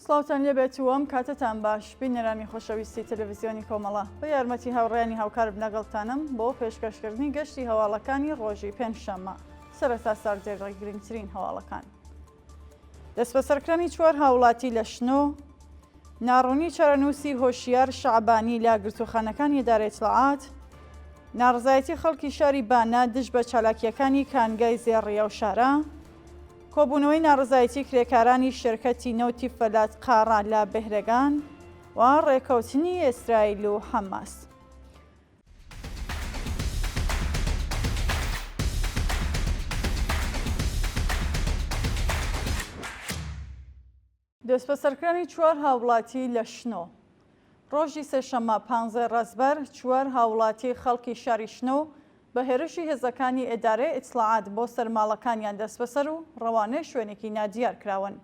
سڵاوتان لێبێت و ئەم کاتەتان باش بینەرانی خۆشەویستی تەلەڤزیۆنی کۆمەڵە بە یارمەتی هاوڕێیانی هاوکارم لەگەڵتانم بۆ پێشکەشکردنی گەشتی هەواڵەکانی ڕۆژی پێنجشەممە سەرەتا سەردێڕی گرنگترین هەواڵەکان. دەستبەسەرکرانی چوار هاوڵاتی لە شنۆ، ناڕوونی چارەنووسی هۆشیار شەعبانی لە گرتووخانەکانی ئیدارەی ئیتڵاعات، ناڕەزایەتی خەڵکی شاری بانە دژ بە چالاکییەکانی کانگای زێڕی ئەو شارە، کۆبوونەوەی ناڕەزایەتی کرێکارانی شێرکەتی نەوتی فەلات قاڕە لە بێهرەگان و ڕێکەوتنی ئیسرائیل و حەماس. دەستبەسەرکرانی چوار هاوڵاتی لە شنۆ. ڕۆژی سێشەممە پانزەی ڕەزبەر چوار هاوڵاتی خەڵکی شاری شنۆ بە هێرشی هێزەکانی ئێدارەی ئیتڵاعات بۆ سەر ماڵەکانیان دەستبەسەر و ڕەوانەی شوێنێکی نادیار کراون.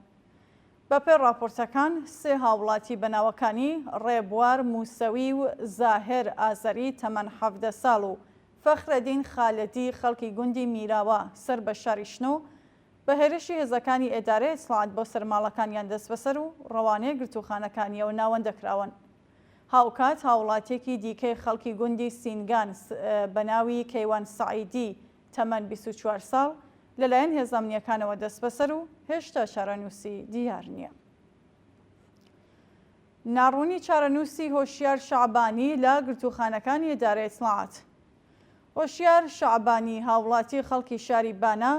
بەپێی ڕاپۆرتەکان، سێ هاوڵاتی بە ناوەکانی، ڕێبوار موسەوی و زاهر ئازەری تەمەن 17 ساڵ و فەخرەدین خالدی خەڵکی گوندی میراوە سەر بە شاری شنۆ بە هێرشی هێزەکانی ئێدارەی ئیتڵاعات بۆ سەر ماڵەکانیان دەستبەسەر و ڕەوانەی گرتووخانەکانی ئەو ناوەندە کراون. هاوکات هاوڵاتیەکی دیکەی خەڵکی گوندی سینگان بە ناوی کەیوان سەعیدی تەمەن 24 ساڵ لەلایەن هێزە ئەمنییەکانەوە دەستبەسەر و هێشتا چارەنووسی دیار نییە. ناڕوونی چارەنووسی هۆشیار شەعبانی لە گرتووخانەکانی ئیدارەی ئیتڵاعات. هۆشیار شەعبانی هاوڵاتی خەڵکی شاری بانە،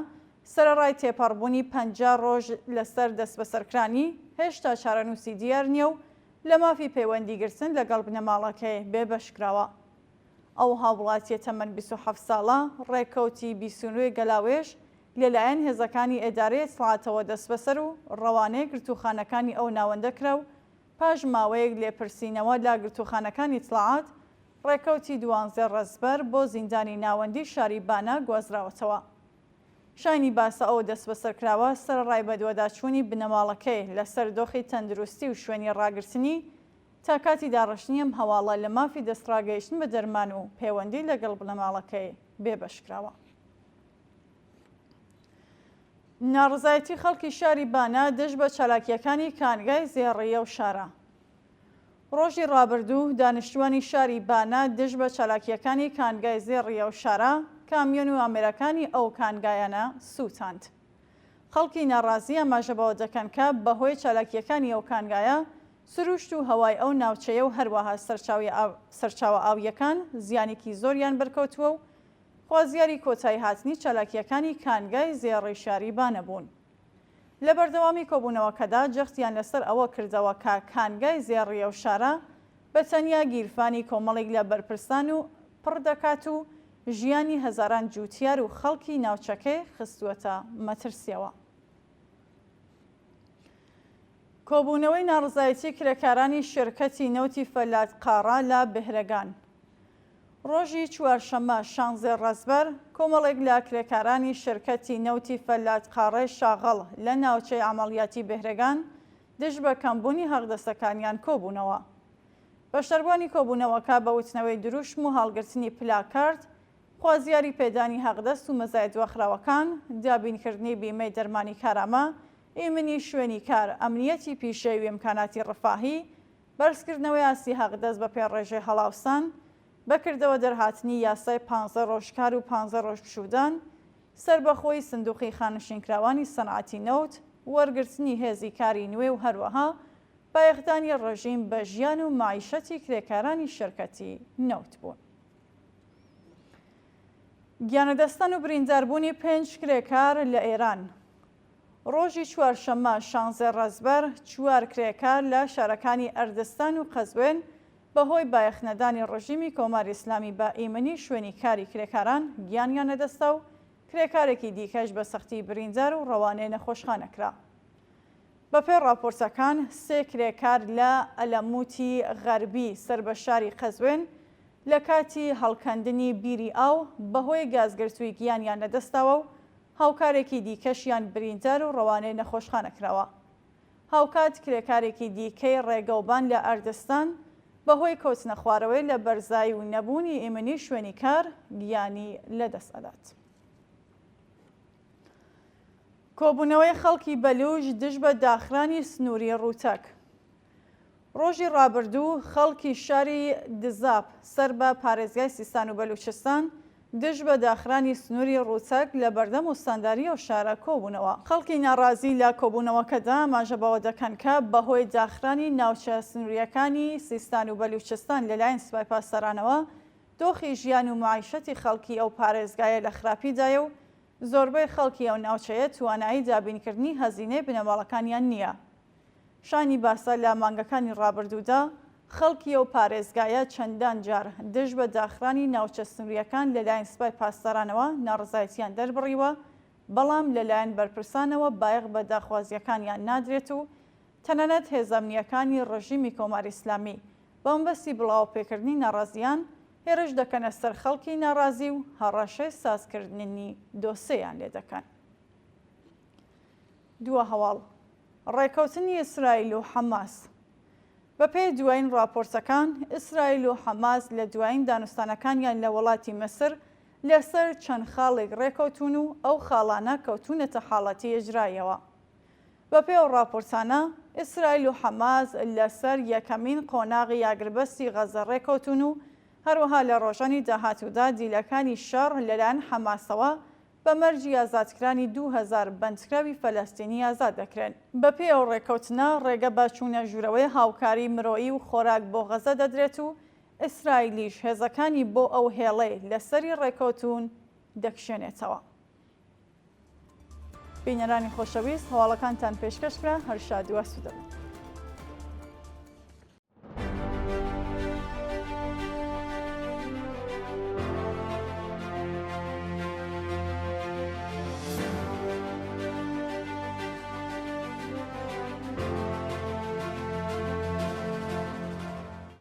سەرەڕای تێپەڕبوونی 50 ڕۆژ لەسەر دەستبەسەرکرانی، هێشتا چارەنووسی دیار نییە و لە مافی پەیوەندیگرتن لەگەڵ بنەماڵەکەی بێبەشکراوە. ئەو هاووڵاتییە تەمەن 27 ساڵە، ڕێکەوتی 29 گەلاوێژ لەلایەن هێزەکانی ئێدارەی ئیتڵاعاتەوە دەستبەسەر و ڕەوانەی گرتووخانەکانی ئەو ناوەندە کرا و پاش ماوەیەک لێپرسینەوە لە گرتووخانەکانی ئیتڵاعات، ڕێکەوتی دوانزە ڕەزبەر بۆ زیندانی ناوەندیی شاری بانە گوازراوەتەوە. شایانی باسە ئەو دەستبەسەرکراوە سەرەڕای بەدواداچوونی بنەماڵەکەی لەسەر دۆخی تەندروستی و شوێنی ڕاگرتنی، تا کاتی داڕشتنی ئەم هەواڵە لە مافی دەستڕاگەیشتن بە دەرمان و پەیوەندی لەگەڵ بنەماڵەکەی بێبەش کراوە. ناڕەزایەتی خەڵکی شاری بانە دژ بە چالاکییەکانی کانگای زێڕی ئەو شارە. ڕۆژی ڕابردوو دانیشتووانی شاری بانە دژ بە چالاکییەکانی کانگای زێڕی ئەو شارە، کامیۆن و ئامێرەکانی ئەو کانگایانە سووتاند. خەڵکی ناڕازی ئاماژە بەوە دەکەن کە بەهۆی چالاکییەکانی ئەو کانگایە، سروشت و هەوای ئەو ناوچەیە و هەروەها سەرچاوە ئاوییەکان زیانێکی زۆریان بەرکەوتووە و خوازیاری کۆتاییهاتنی چالاکییەکانی کانگای زێڕی شاری بانە بوون. لە بەردەوامی کۆبوونەوەکەدا جەختیان لەسەر ئەوە کردەوە کە کانگای زێڕی ئەو شارە بە تەنیا گیرفانی کۆمەڵێک لە بەرپرسان و پڕ دەکات و ژیانی هەزاران جووتیار و خەڵکی ناوچەکەی خستووەتە مەترسییەوە. کۆبوونەوەی ناڕەزایەتی کرێکارانی شێرکەتی نەوتی فەلات قاڕە لە بێهرەگان. ڕۆژی چوارشەممە شانزەی ڕەزبەر، کۆمەڵێک لە کرێکارانی شێرکەتی نەوتی فەلات قاڕەی شاغڵ لە ناوچەی عەمەڵیاتی بێهرەگان دژ بە کەمبوونی حەقدەستەکانیان کۆبوونەوە. بەشداربووانی کۆبوونەوەکە بە وتنەوەی دروشم و هەڵگرتنی پلاکارد، خوازیاری پێدانی حەقدەست و مەزایە دواخراوەکان، دابینکردنی بیمەی دەرمانی کارامە، ئیمنی شوێنی کار، ئەمنیەتی پیشەیی و ئیمکاناتی ڕفاهی، بەرزکردنەوەی ئاستی حەقدەست بە پێی ڕێژەی هەڵاوسان، بە کردەوە دەرهاتنی یاسای پانزە ڕۆژ کار و پانزە ڕۆژ پشوودان، سەربەخۆیی سندوقی خانەنشینکراوانی سەنعەتی نەوت، وەرگرتنی هێزی کاری نوێ و هەروەها بایەخدانی ڕێژیم بە ژیان و مەعیشەتی کرێکارانی شەرکەتی نەوت بوون. گیانلەدەستدان و برینداربوونی پێنج کرێکار لە ئێران. ڕۆژی چوارشەممە شانزە ڕەزبەر، چوار کرێکار لە شارەکانی ئەردستان و قەزوێن بەهۆی بایەخنەدانی ڕژیمی کۆماری ئیسلامی بە ئیمنی شوێنی کاری کرێکاران گیانیان لەدەستدا و کرێکارێکی دیکەش بە سەختی بریندار و ڕەوانەی نەخۆشخانە کرا. بەپێی ڕاپۆرتەکان، سێ کرێکار لە ئەلەموتی غەربی سەر بە شاری قەزوێن لە کاتی هەڵکەندنی بیری ئاو بەهۆی گازگرتووی گیانیان لەدەستداوە و هاوکارێکی دیکەشیان بریندار و ڕەوانەی نەخۆشخانە کراوە. هاوکات کرێکارێکی دیکەی ڕێگەوبان لە ئەردستان بەهۆی کەوتنەخوارەوەی لە بەرزایی و نەبوونی ئیمنی شوێنی کار گیانی لەدەست ئەدات. کۆبوونەوەی خەڵکی بەلووچ دژ بە داخرانی سنووری ڕووتەک. ڕۆژی ڕابردوو خەڵکی شاری دزاب سەر بە پارێزگای سیستان و بەلووچستان دژ بە داخرانی سنووری ڕووتەک لە بەردەم ئوستانداری ئەو شارە کۆبوونەوە. خەڵکی ناڕازی لە کۆبوونەوەکەدا ئاماژە بەوە دەکەن کە بەهۆی داخرانی ناوچە سنوورییەکانی سیستان و بەلووچستان لەلایەن سوپای پاسدارانەوە دۆخی ژیان و مەعیشەتی خەڵکی ئەو پارێزگایە لە خراپیدایە و زۆربەی خەڵکی ئەو ناوچەیە توانایی دابینکردنی هەزینەی بنەماڵەکانیان نییە. شانی باسە لە مانگەکانی ڕابردوودا خەڵکی ئەو پارێزگایە چەندان جار دژ بە داخرانی ناوچە سنوورییەکان لەلایەن سپای پاسدارانەوە ناڕەزایەتییان دەربڕیوە، بەڵام لەلایەن بەرپرسانەوە بایەخ بە داخوازییەکانیان نادرێت و تەنانەت هێزە ئەمنییەکانی ڕژیمی کۆماری ئیسلامی بە مەبەستی بڵاوەپێکردنی ناڕازییان هێرش دەکەنە سەر خەڵکی ناڕازی و هەڕەشەی سازکردنی دۆسێیان لێدەکەن. دوا هەواڵ، ڕێکەوتنی ئیسرائیل و حەماس بەپێی دوایین ڕاپۆرتەکان، ئیسرائیل و حەماس لە دوایین دانوستانەکانیان لە وڵاتی میسر لەسەر چەند خاڵێک ڕێکەوتوون و ئەو خاڵانە کەوتوونەتە حاڵەتی ئیجراییەوە. بەپێی ئەو ڕاپۆرتانە، ئیسرائیل و حەماس لەسەر یەکەمین قۆناغی ئاگربەستی غەززە ڕێکەوتوون و هەروەها لە ڕۆژانی داهاتوودا دیلەکانی شەڕ لەلایەن حەماسەوە بە مەرجی ئازادکرانی 2000 بەندکراوی فەلەستینی ئازاد دەکرێن. بەپێی ئەو ڕێککەوتنە، ڕێگە بە چوونە ژوورەوەی هاوکاری مرۆیی و خۆراک بۆ غەززە دەدرێت و ئیسرائیلیش هێزەکانی بۆ ئەو هێڵەی لەسەری ڕێککەوتوون دەکشێنێتەوە. بینەرانی خۆشەویست هەواڵەکانتان پێشکەش کرا هەر شاد و ئاسوودە بن.